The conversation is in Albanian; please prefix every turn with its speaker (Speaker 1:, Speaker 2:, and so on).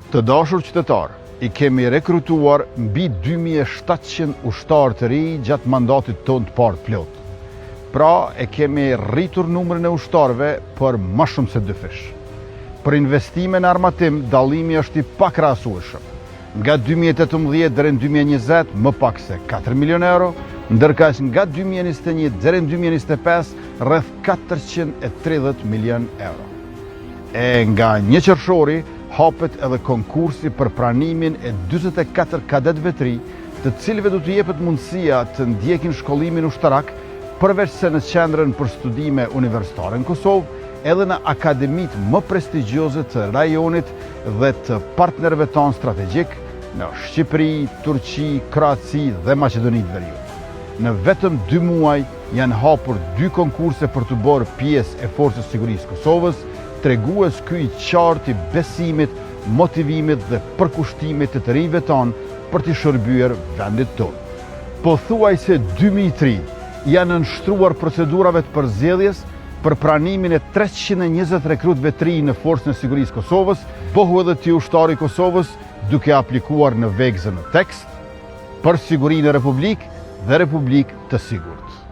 Speaker 1: Të dashur qytetarë, i kemi rekrutuar mbi 2700 ushtarë të ri gjatë mandatit tonë të parë të plotë. Pra, e kemi rritur numrin e ushtarëve për më shumë se dyfish. Për investime në armatim, dallimi është i pakrahasueshëm. Nga 2018 deri në 2020, më pak se 4 milion euro, ndërkaq nga 2021 deri në 2025, rreth 430 milion euro. E nga një qershori hapet edhe konkursi për pranimin e 44 kadetëve të ri, të cilëve do t'u jepet mundësia të ndjekin shkollimin ushtarak përveç se në Qendrën për Studime Universitare në Kosovë, edhe në akademitë më prestigjioze të rajonit dhe të partnerëve tanë strategjikë në Shqipëri, Turqi, Kroaci dhe Maqedoni të Veriut. Në vetëm dy muaj janë hapur dy konkurse për t'u bërë pjesë e Forcës së Sigurisë së Kosovës, tregues ky i qartë i besimit, motivimit dhe përkushtimit të të rinjve tanë për t'i shërbyer vendit tonë. Pothuajse 2000 të rinj janë nënshtruar procedurave të përzgjedhjes për pranimin e 320 rekrutëve të rinj në Forcën e Sigurisë së Kosovës, bëhu edhe ti ushtar i Kosovës duke aplikuar në vegëzën në tekst, për siguri në Republikë dhe Republikë të sigurt.